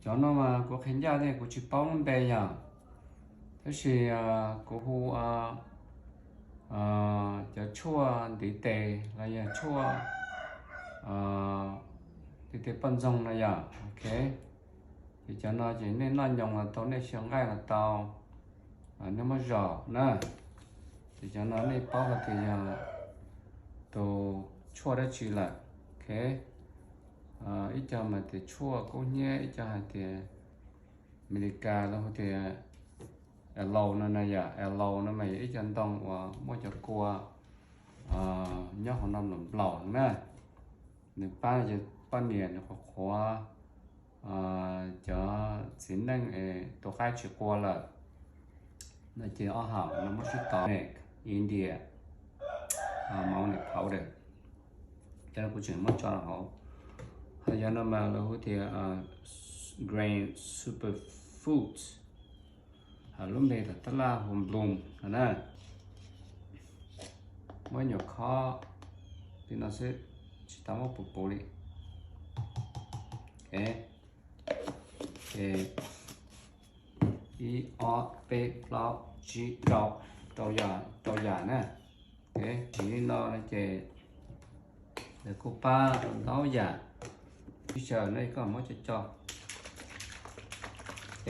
Cov no mas kuv qhia ncaj thiab kuv tsis paub lub npe yom, tab sis kuv hu cov tshuaj ntiv tes los yog tshuaj ntiv tes poj ntxoog no yom. Ok, ces cov no ces nej noj nyoos los tau, nej xyaw nqaij los tau, nej muab zom na. Ces cov no nej paub hais tias yog tus tshuaj dab tsi lawm. Ok, ib co mas tias tshuaj kub hnyiab, ib co hais tias Amelikas lawv hu tias aloe no na yom. Aloe no mas yog ib co ntoo uas muaj cov kua nyob hauv no nplaum nplaum na. Nws pab cov poj niam nws qhuav qhuav cov txiv neej es tus qaib tsis qua lawm no ces ob haum no muab sib tov ne, India, mount powder. Cov no kuv tseem muab tso rau hauv. Ho yog no mas lawv hu tias grain superfoods, lub npe tom tab laj hu bloom no na. Muab nyuam khob li no xwb, tsis tau muab puv puv li. Ok, ces ib ob peb plaub tsib rau, rau yam, rau yam na. Ok, tsis li no no ces lawv kuj pab ntau yam. Picture no koj muab cov co. Ok,